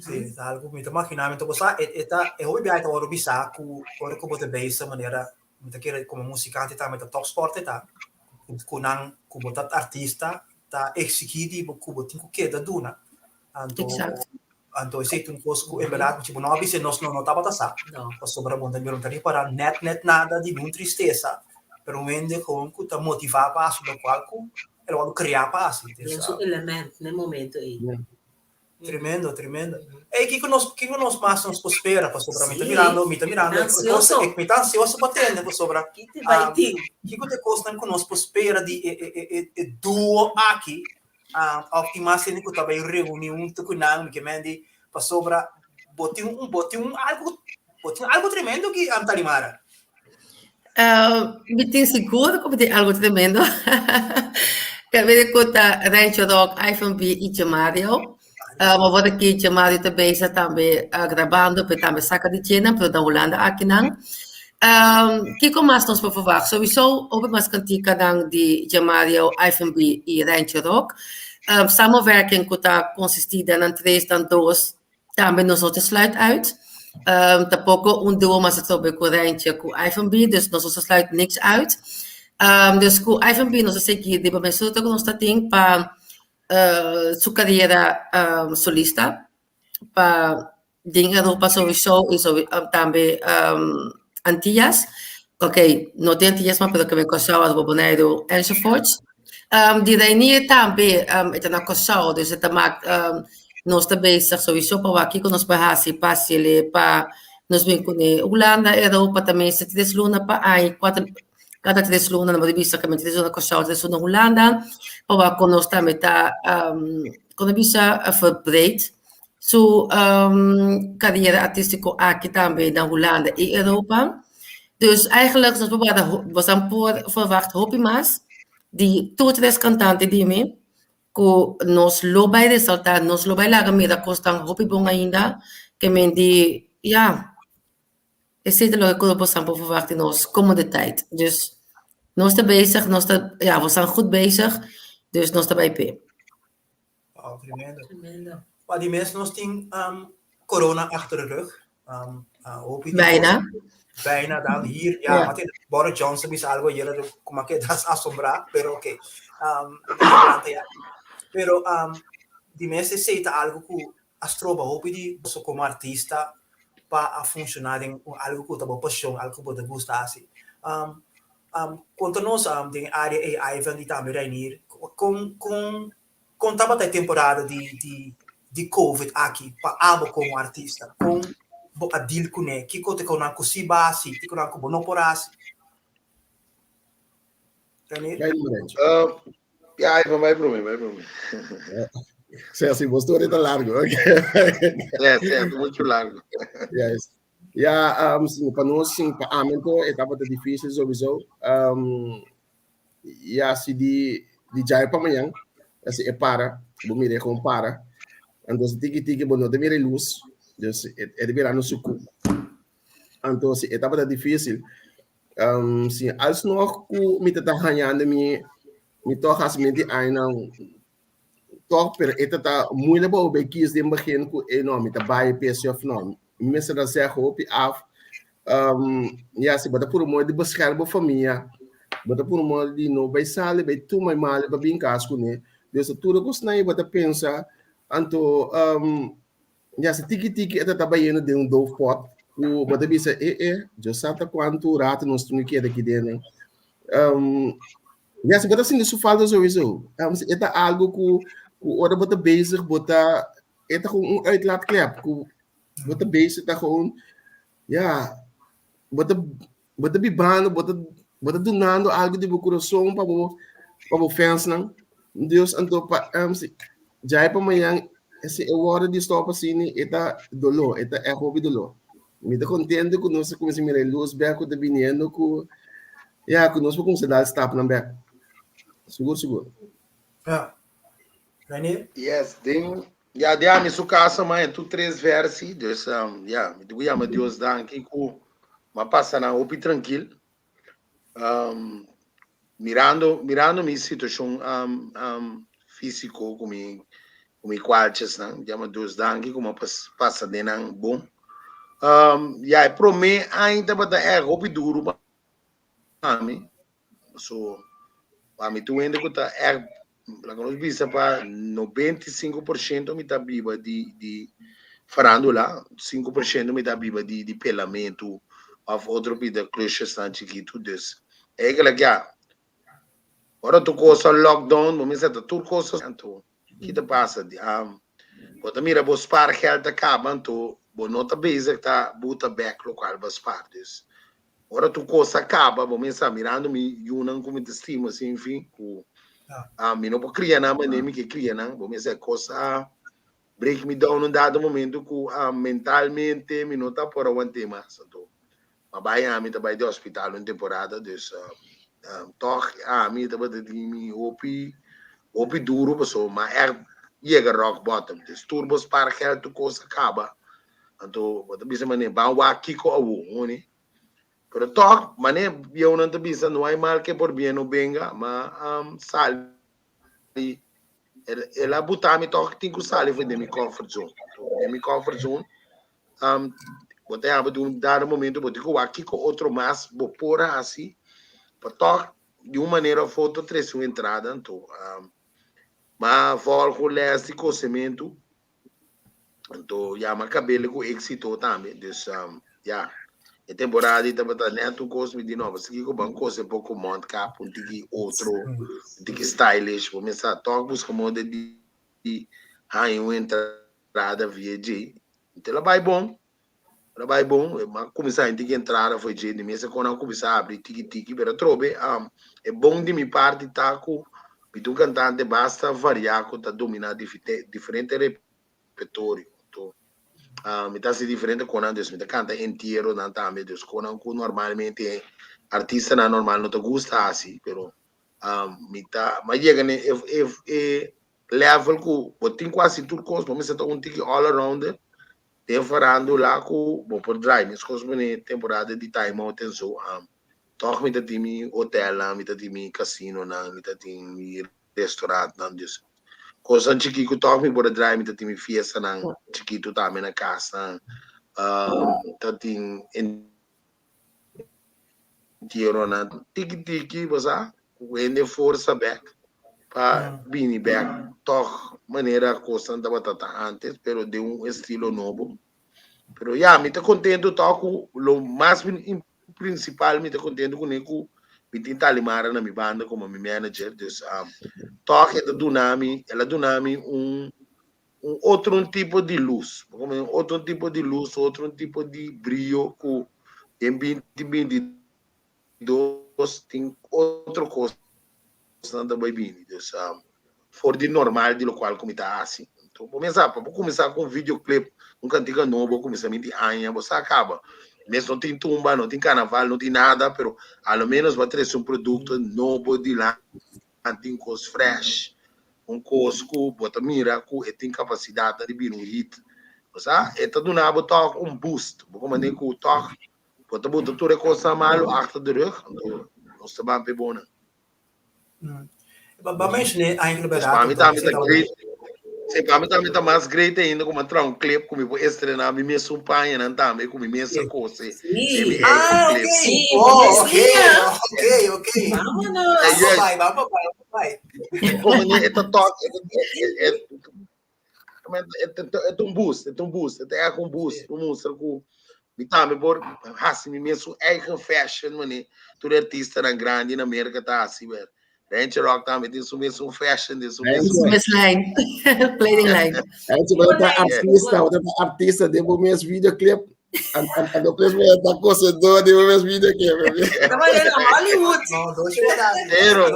Sí, ta algo mi ta imaginá mi ta gosa e e ta e hopi biaha ta wòrdu bisá ku ora ku bo ta bezig manera mi ta kere komo musikante tambe ta tòpspòrt e ta ku nan ku bo ta artista ta eksigí di bo ku bo tin ku keda duna anto Exacto. anto esei ta un kos ku en bèrdat si bo no a bisa nos no no tabata sa No. pasobra bo no ta ripará nèt nèt nada di niun tristesa pero un hende gewoon ku ta motivá pa hasi lokual ku el a wòrdu kreá pa hasi. Den su element na e momento ei. Tremendo, tremendo. Ey, kiko nos, kiko nos mas nos por spera pasobra mi ta Sí, mirando, mi ta mirando mi ta ansioso. e mi ta ansioso pa tende pasobra Ki te bai um, tin? kiko te kosnan ku nos por spera di e, e, e, e, e duo aki, um, of tin mas hende ku ta bai reuni huntu ku nan, mi ke men di pasobra bo tin un, bo tin un algo, bo tin algo tremendo ki um, Talimara. Uh, mi tin sigur ku mi tin algo tremendo. Kabede ku ta Rancho Rock, Ivan B i Jemario. Uh, ma word aki Jemario ta bezig tambe uh, grabando, pero tambe saka di djena, pero na Hulanda akinan. Um, kiko mas nos por verwacht? Sowieso hopi mas kantikanan di Jemario, Ivan B i Rancho Rock. Um, samenwerking ku ta konsisti den nan tres, dan dos, Tambe nos no ta sluit uit. Um, tampoco un duo mas atrobe cu Rentje cu Ivan B, dus nos no ta sluit niks uit. Um, dus cu Ivan B nos ta seguir riba mes ruta cu nos ta tin pa uh, su carriera um, solista, pa den Europa sowieso y so, um, tambe um, Antillas. Ok, no den Antillas maar, pero ke Kòrsou, Aruba, Boneiru enzovoorts. Um, di Reinier tambe, um, e ta na Kòrsou, dus e ta maak, um, nos ta bezig sowieso pa wak kiko nos por hasi pa hasiel pa nos bin kuné. Hulanda, Europa ta mester tres luna pa aña, kuater, kada tres luna, no por bisa ke tres luna Kòrsou, tres luna Hulanda, pa wak kon nos tambe ta, um, kon ta bisa, verbreed su um, carriera artístico aki tambe na Hulanda y Europa. Dus eigenlijk, nos por bosan por verwacht hopi mas di tur tres cantante di mi, cu nos lo bay resalta, nos lo bay laga mira cosnan hopi bon ainda, ke men di, ja, esey ta loke cu bosan por verwacht di nos komende tijd. Dus nos ta bezig, nos ta, ja, we zijn goed bezig, dus nos ta bay p'e. Wow, tremendo. Tremendo. Pa di mes nos tin um, corona achter de rug. Um, uh, hopi di Bijna. Bijna dan hier. Ja, Ja. maar Boris Johnson bisa algo hier, como que das asombrá, pero oké. Um, ja. Pero um, di mes esei ta algo ku a stroba hopi di boso como artista pa a funciona den algo ku ta bo pasión, algo ku bo ta gusta hasi. Um, um, konta nos um, den área ei, Ivan i tambe Reinier, kon, kon, kon tabata e temporada di, di, di COVID aki pa abo como artista? Kon bo a deal kuné? Kiko te konan ku si bo a hasi? Kiko nan ku bo no por hasi? Reinier? Bai, Lorenzo. Ja, Ivan, bai promé, bai promé. Sea, si bo story ta largo. Ja, sí, mucho largo. Yes. Ja, um, sim, pa nos, sim, pa ami anto, e tabata difícil sowieso. Um, ja, si di, di djawe pa mañan, así e para, bo mira e gewoon para. Anto tiki tiki bo no ta mira e luz, dus e, e ta birando suku. Anto si e tabata difícil. Um, si alsnog ku mi ta hañando mi, mi toch hasi mi di añanan toch, pero e ta moeilijk bo bij kies den begin ku e no, mi ta bai pesi of no. Mi mester a zeg hopi af. Um, ja, si bo ta puru mooi di beschermen bo famia, bo ta puru mooi di no bai sali, bai tuma male pa bin kas kuné. Dus tur e kosnan ei bo ta pensa, anto um, ja, si tiki tiki e ta ta bayendo den un doofpot, ku bo ta bisa, e e, Dios sa ta kuantu rato nos tin ku keda aki den. Um, ja, si bo ta sinti su falta sowieso. Um, e ta algo ku, ku ora bo ta bezig, bo ta, e ta gewoon un uitlaatklep, ku bo ta bezig ta gewoon, ja, bo ta, bo ta bibando, bo ta, bo ta dunando algo di bo kurason pa bo, pa bo fansnan. Dus anto pa, um, si, djawe pa mañan, si e wòrdu di stòp asina, e ta doló, e ta ègt hopi doló. Mi ta kontento ku nos a kuminsá mira e lus bèk ku ta biniendo ku, ja, ku nos por kuminsá dal stapnan bèk. Sigur, sigur. Ja. Reinier? Yes, den, ja, den ami su kaso m'a en tur tres versi, dus um, ja, mi tin ku yama Dios danki ku m'a pasa nan hopi trankil. Um, mirando, mirando mi situashon um, um, físiko ku mi, ku mi kwalchesnan, yama Dios danki ku m'a pas, pasa den nan bon. Um, ja, e promé aña tabata ègt hopi duru pa mi. So, pa mi tur hende ku ta ègt, laga nos bisa pa 95% mi ta biba di di farándula, 5% mi ta biba di di pelamentu òf otro pida klusjesnan chikitu. Dus, eigenlijk ya, ora tur kos a lockdown, bo mester ta tur kos a anto ki ta pasa? Bo ta mira bo spaargeld ta kaba anto bo no ta bezig ta buta bek lokual bo a spaar. Dus, Ora tur kos a kaba, bo mester sa mirando mi yunan ku mi ta stima sin fin, ku mi no por kria nan manera mi ke kria nan, bo mester sa kos a break mi down un dado momento ku mentalmente mi no ta por awant'é mas. Anto m'a bai ami ta bai di hospital un temporada, dus tòg ami tabata tin mi hopi hopi duru pasobra m'a ègt yega rock bottom. Dus tur bo spaar gèld tur kos a kaba. Anto bo ta bisa manera ban wak kiko awo, honi. Pero tòg, manera bieunan ta bisa no hay mal que por bien no venga, ma um, sali, el, el a buta mi tòg tin ku sali for den mi comfort zone. Den mi comfort zone, um, bo ta yaba di un dado momento bo tin ku wak kiko otro mas bo por hasi, pa tòg di un manera of otro trese un entrada. Anto, um, ma volg un les di kosementu. Anto ya m'a kab'el ku éksito tambe. Dus ya, e temporada ei tabata nèt un kos mi di no, pasobra kiko ban kose poko mondkap, un tiki otro, un tiki stylish. Bo mester tòg buska moda di haña un entrada via dje. Anto el a bai bon, el a bai bon. M'a kuminsá haña un tiki entrada for dje. Di mes e kon a kuminsá abri tiki tiki, pero atrobe e bon di mi parti ta ku mi ta un kantante basta variá ku ta dominá diferente repertorio. Anto mi ta hasi diferente konan, dus mi ta kanta entieronan tambe, dus konan ku normalmente artistanan normal no ta gusta hasi, pero mi ta mi a yega na e e level ku bo tin ku hasi tur kos, bo mester ta un tiki all arounder den farandula ku bo por draai. Meskos bo ne temporada di time out en so, tòg mi ta tin mi hotelnan, mi ta tin mi casinonan, mi ta tin mi restaurantnan, dus kosnan chikí ku tòg mi por a draai, mi ta tin mi fiestanan chikitu tambe na kasnan, ta tin entieronan tiki tiki, bo sa, ku hende forsa bèk pa bini bèk tòg manera kosnan tabata ta antes, pero den un estilo nobo. Pero ya, mi ta kontentu tòg ku lo mas principal mi ta contento kuné ku mi tin Talimara na mi banda komo mi manager dus tòg e ta duna mi el a duna mi un un otro un tipo di lus bo komo un otro un tipo di lus otro un tipo di brio ku den binti binti dos tin otro kosnan ta bai bini dus for di normal di lokual ku mi ta hasi. Anto bo mester sa, pa bo kuminsá ku un videoclip, un kantika nobo, kuminsamentu di aña, bo sa kaba. Mes no tin tumba, no tin karnaval, no tin nada, pero a lo menos bo a trese un produkto nobo dilanti, un kos fresh, un kos ku bo ta mira ku e tin kapasidat di bira un hit. Bo sa, e ta duna bo tòg un boost, bo komand'é ku tòg bo ta buta tur e kosnan malu achter de rug, anto nos ta ban p'e bonan. Ba mencioné eigenlijk bij Pa mi tambe ta great. Sí, pa mi tambe ta mas great ainda ku mi a traha un clip ku mi por estrená mi mesun pañanan tambe ku mi mes a kose den mi eigen Ah, clip. ok. Sí, Oh, ok, Mesía. ok, ok. Vámonos. Eh, Vamos yes. bai, vamos bai, vamos bai. Como ni e ta tok, e, e, e, e, e ta un boost, e ta un boost, e ta echt un boost. Un mustra ku mi tambe por hasi mi mesun eigen fashion mane tur e artistanan grandi na Merka ta hasi wer. Rancho Rock tambe tin su mesun fashion, tin su mesun. Su mes lijn. Kleding lijn. Rancho, bo ta artista, bo ta artista den bo mes videoclip. Anto pues bo ta kosedó den bo mes videoclip. Taba den Hollywood. No, doce verdad. Pero.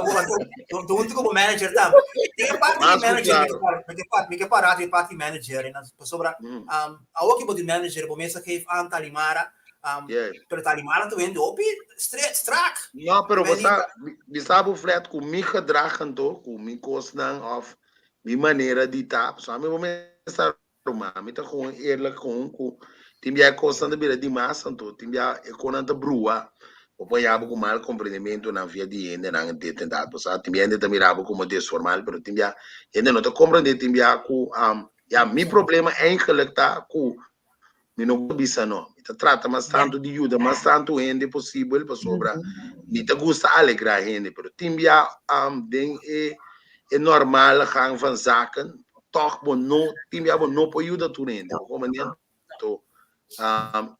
Junto como manager tambe. Tin e parti di Mas ku manager, mi ke klaro. para, mi ke para, mi ke para di parti manager en pasobra um, awor ki bo di manager bo mester geef aan Talimara, um, Yes. pero Talimara ta wende hopi stre, strak. No, pero bo Meni sa, mi sa bo flat ku mi gedrag anto, ku mi kosnan of mi manera di ta, pasobra ami bo mester Ruma, mi ta gewoon eerlijk gewoon ku tin bia e kosnan ta bira dimas anto tin bia e konan ta brua bo por haña bo ku mal komprendementunan via di hendenan dit en dat bo sa tin bia hende ta mira bo komo desformal pero tin bia hende no ta komprende tin bia ku ya mi problema eigenlijk ta ku mi no gusta bisa no mi ta trata mas tantu di yuda mas tantu hende posibel pasobra mi ta gusta alegra hende pero tin bia den e e normal gang van zaken tòg bo no tin bia bo no por yuda tur hende bo komprende anto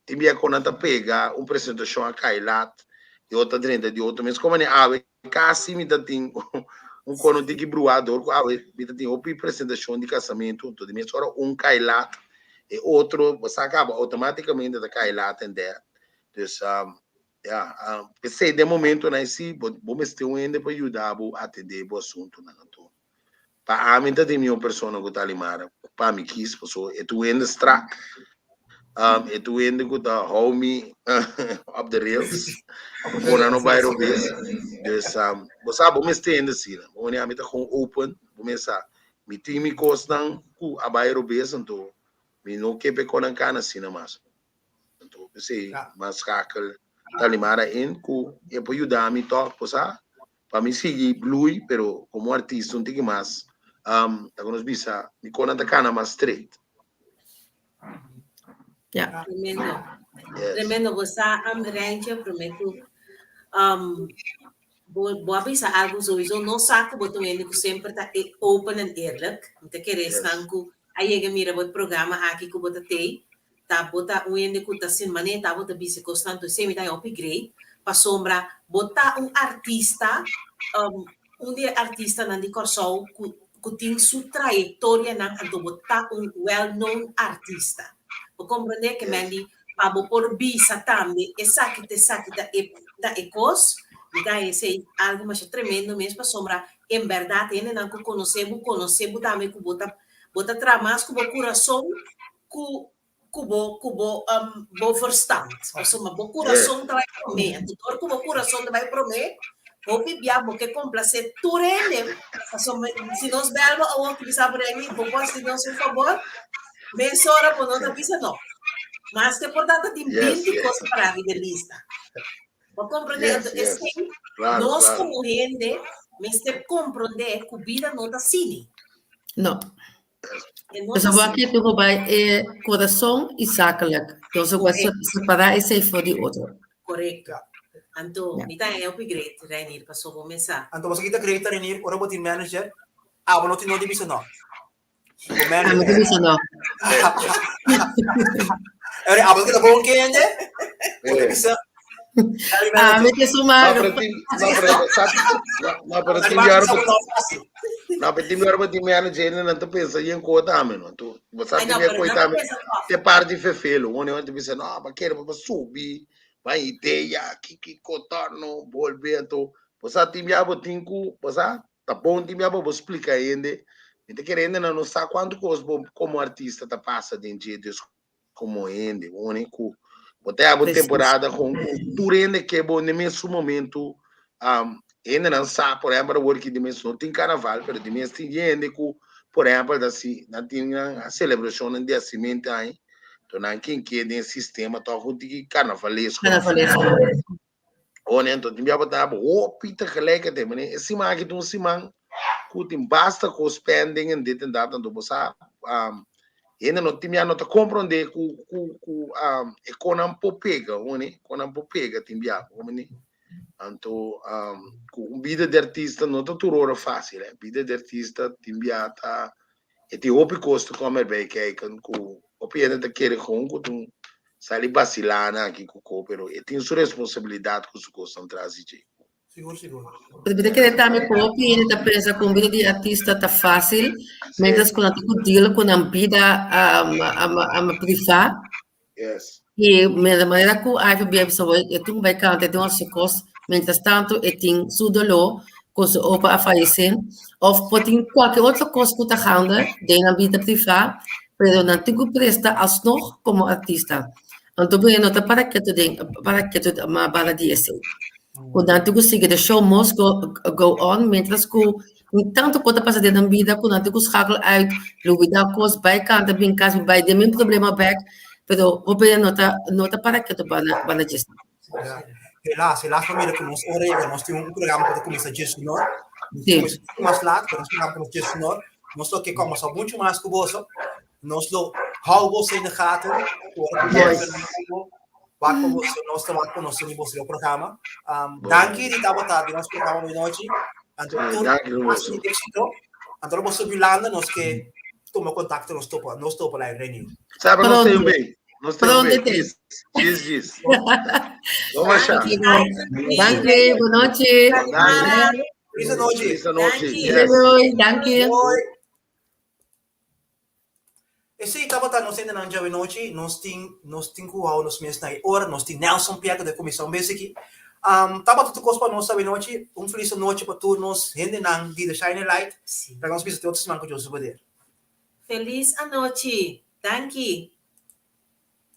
tin bia ku nan ta pega un presentashon a kai lat i otro ta drenta di otro mes komo awe kasi mi ta tin un kono tiki bruá dor ku awe mi ta tin hopi presentashon di kasamentu anto di mes ora un kai lat e otro bo sa kaba outomatikamente ta kai lat en dèt dus Ya, p'esei den momentonan así bo bo mester un hende pa yuda bo atendé bo asuntunan. Anto, pa ami ta den mihó persona ku ta Alimara pa mi kis, pasobra e ta un hende strak, e ta un hende ku ta hou mi op de rails, ora no bai robes. Dus, bo sa bo mester hende asina. Bo manera ami ta gewoon open, bo mester sa mi tin mi kosnan ku a bai robes, anto mi no ke pa e konan kana asina mas. Anto p'esei m'a skakel Talimara in ku e por yuda mi tòg por sa pa mi sigui blui pero komo artista un tiki mas ta ku nos bisa mi konan ta kana mas straight. Ja. Tremendo. Yes. Tremendo. Bo sa um, Rentje, promé ku um, bo, bo a bisa algo sowieso no sa ku bo ta un hende ku semper ta e open en eerlijk. Mi ta kere Yes. esnan ku a yega mira bo e programa aki ku bo ta tei Ta bo ta un hende ku ta sin manera ta bo ta bisa kosnan tur esei mi ta haña hopi great pasobra bo ta un artista un di e artistanan di Kòrsou ku ku tin su trayektorianan anto bo ta un well known artista bo komprende ke men di pa bo por bisa tambe esaki ta esaki ta e ta e kos mi ta haña esei algu masha tremendo mes pasobra en bèrdat hendenan ku konosé bo konosé bo tambe ku bo ta bo ta traha mas ku bo kurason ku ku bo ku bo um, bo verstand. Pasobra bo kurason ta bai promé. Anto dor ku bo kurason ta bai promé, hopi bia bo ke komplasé tur hende. Pasobra si nos bel bo awor ku bisa bo Remy, bo por hasi nos un fabor? Mesora bo no ta bisa no. Maske por ta ta tin 20 kos pará riba e lista. Bo komprondé? Anto esei nos komo hende mester komprondé ku bida no ta asina. No. Dus bo a kere bo bai e corazon y zakelijk. Dus bo a separa esey for di otro. Correcto. Anto, mi ta haña hopi great, Reinier, paso bo mesa. Anto boso kita great, Reinier, ora bo tin manager, abo no tin no di bisa no. Bo Ah, no manager. di bisa no. Eri, abo kita bon kende, bo ta bisa, Ah, mi te suma. No, pero tin, no, pero sa, no, no, pero tin biar Sa no fácil. No, pero tin biar tin manager nan ta pensa yen ko tambe no. Tu, bo sa Ay, tin no, biar pero ko nan tambe. pensa toch. Te parte fefelo, uno te pensa no, pa kere pa subi, pa idea, kiki kotorno, volve anto. Bo sa tin biar bo tin ku, bo sa ta bon tin biar bo bo splika hende. Mi ta kere hendenan no sa kuantu kos bo komo artista ta pasa den dje, dus komo hende, wone ku bo ta haba un temporada kon ku tur hende ke bo den mesun momento, um, hendenan sa, por ehempel awor ki dimes no tin karnaval, pero dimes tin hende ku por ehempel ta si nan tin nan selebrashonnan di hasimentu ahi, to nan kin ke den e sistema tòg un tiki karnavalesko. Karnavalesko. One anto tin bia bo ta haba hopi tegelijkertijd, mane e siman aki ta un siman ku tin basta kos pending en dit en dat, anto bo sa um, hende no tin bia no ta komprondé ku ku ku um, e konan por pega, one, konan por pega tin bia, mane. Anto um, ku un bida di artista no ta tur ora fácil, eh. Bida di artista tin bia ta e tin hopi kos ta kom erbij kijken ku hopi hende ta kere gewoon ku ta un sali basilá nan aki ku ko, pero e tin su responsabilidat ku su kosnan tras di dje. Sigur, sigur. Pero mi ta kere tambe ku hopi hende ta pensa ku un bida di artista ta fácil, mientras ku nan tin ku deal ku nan bida privá. Yes. I de manera ku Ivy bia bisa woi, e tin bai kanta, e tin hasi kos, mientras tanto e tin su doló ku su opa a fayesé, òf por tin kualke otro kos ku ta gaande den nan bida privá, pero nan tin ku presta alsnog komo artista. Anto bo no ta para ketu den, para ketu ma banda di esei. Ku nan tin ku sigui, the show must go, go on, mientras ku Tin tantu kos ta pasa den nan bida ku nan tin ku schakel uit, lubida kos, bai kanta, bin kas, bai den min problema bek, pero hopi hende no ta no ta para ketu banda banda djes. Ja. Helaas, helaas pa mira ku nos ora yega, nos tin un programa ku ta kuminsá djes unor. Nos Sí. kuminsá un mas laat, pero nos programa kuminsá djes unor. Nos lo ke kòmbersá muchu mas ku boso. Nos lo hou boso in de gaten. Ora ku Yes. boso wak pa boso, nos ta wak pa nos tene boso den programa. Um, danki di tabata den nos programa hoy nochi. Anto Sí, tur danki mas boso. di éxito. Anto ora boso Hulanda nos ke tuma kontakto nos topa, nos topa la Renier. Sabe, nos Pronto. tem bem. Nos tem Pronto, bem. tem. Gis, gis, gis. Vamos achar. Danki, Danki, boa noite. Danki. Feliz nochi. Feliz noche. Danki. Yes. Doei, danki. Hoi. Esei tabata nos hendenan djawe-nochi. Nos tin nos tin ku hou nos mes na e ora. Nos tin Nelson Pierre ku ta kuminsá un bes aki. Tabata tur kos pa nos awe-nochi. Un felis anochi pa tur nos hendenan di The Shining Light. Sí. Laga nos bisa te otro siman ku Dios su poder. Felis anochi. Danki.